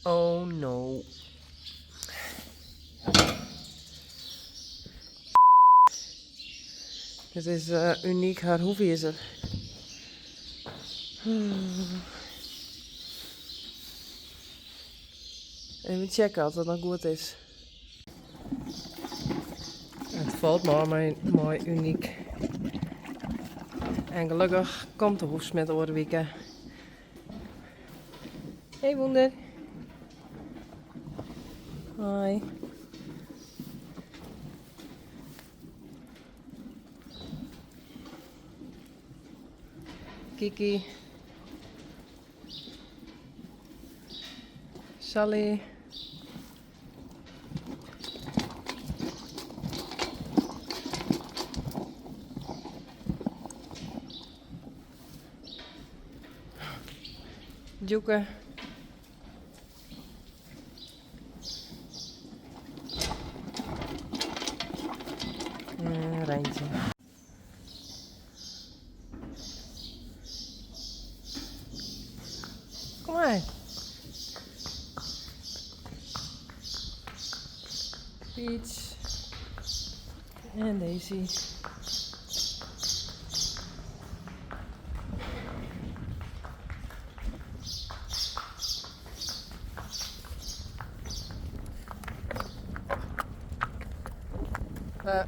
Oh no. Dit is unyk har hoefizer. Even checke oft dat noch goed is. It falt mei mei unyk. En gelokkich komt de hoefsmid oare wike. Hey Wûnder. Hoi. Kiki. Sally. Djoeke. En Reintje. Kom mar. Peach. En Daisy. Uh.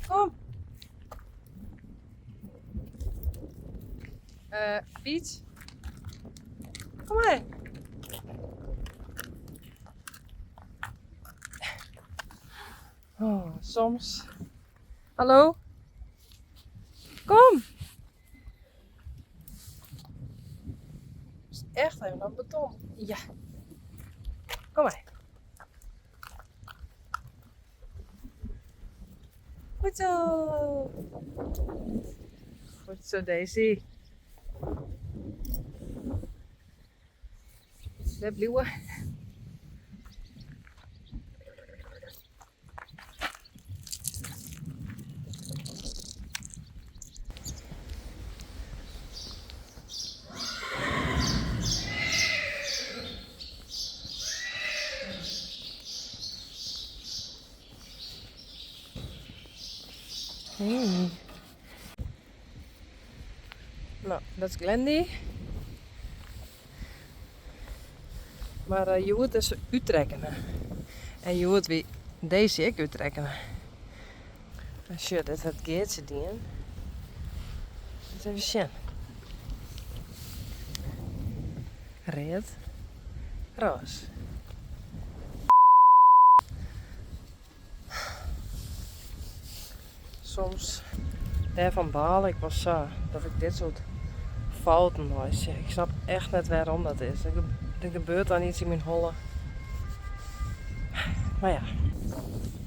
Kom. Piet. Kom mar. Oh, soms. Hallo? Kom! Is echt even op beton. Ja. Kom maar. Goed zo. Goed zo, Daisy. Dêr bliuwe. Hey. No, dat is Glendy. Mar hjoed is se úttrekkene. En hjoed wie Daisy ek úttrekkene. En sjoch, dit hat Geartsje dien. Ris even sjen. Read, rôs. Soms dêrfan baal ik wol sa, dat ik dit soart fouten meitsje. Ik snap echt net wêrom dat is. Der gebeurt dan iets yn myn holle. Mar ja.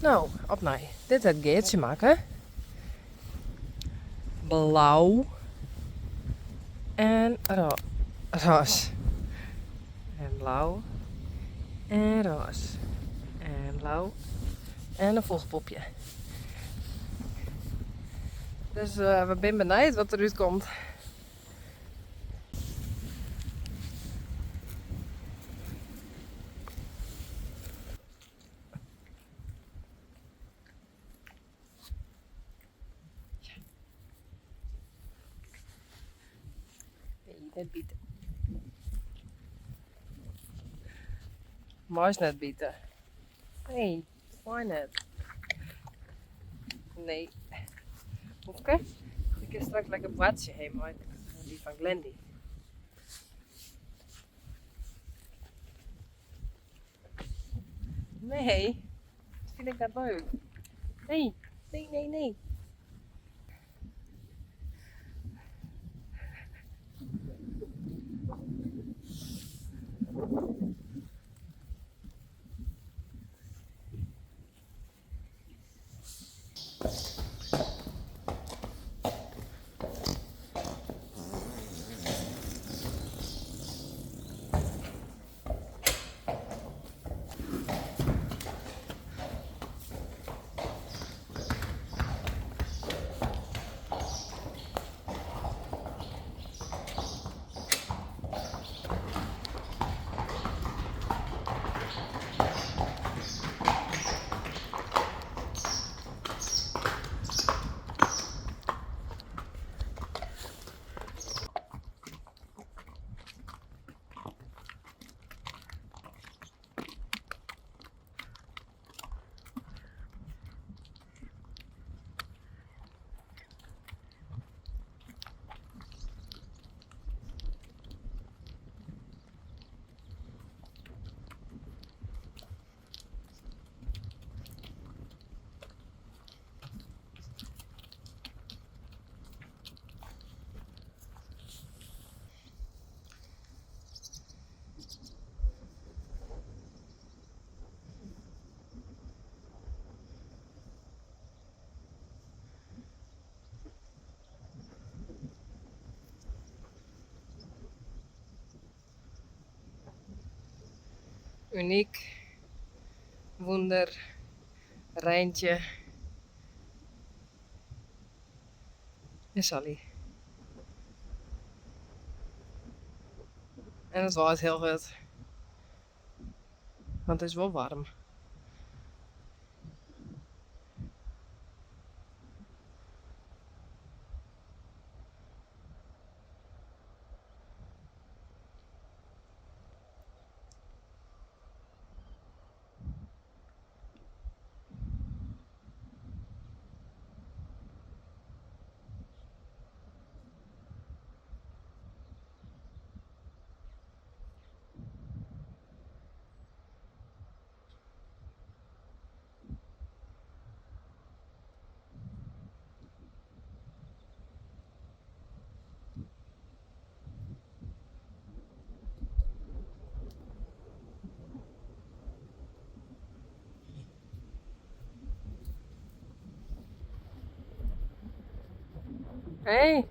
No, opnij. Dit hat Geartsje makke. Blau en rôs. En blau en rôs. En blau en in fûgelpoepje. Dus we binne benijd wat derút komt. Nee, net bite. Meist net bite. Nee, mei net. Nee. Oefke, ik kin straks lekker boartsje heen mei dy fan Glendy. Nee, dat fyn ik net leuk. Nee, nee, nee, nee. Unyk, wûnder, Reintje en Sally. En it waait hiel hurd. Want it is wol waarm. Hey.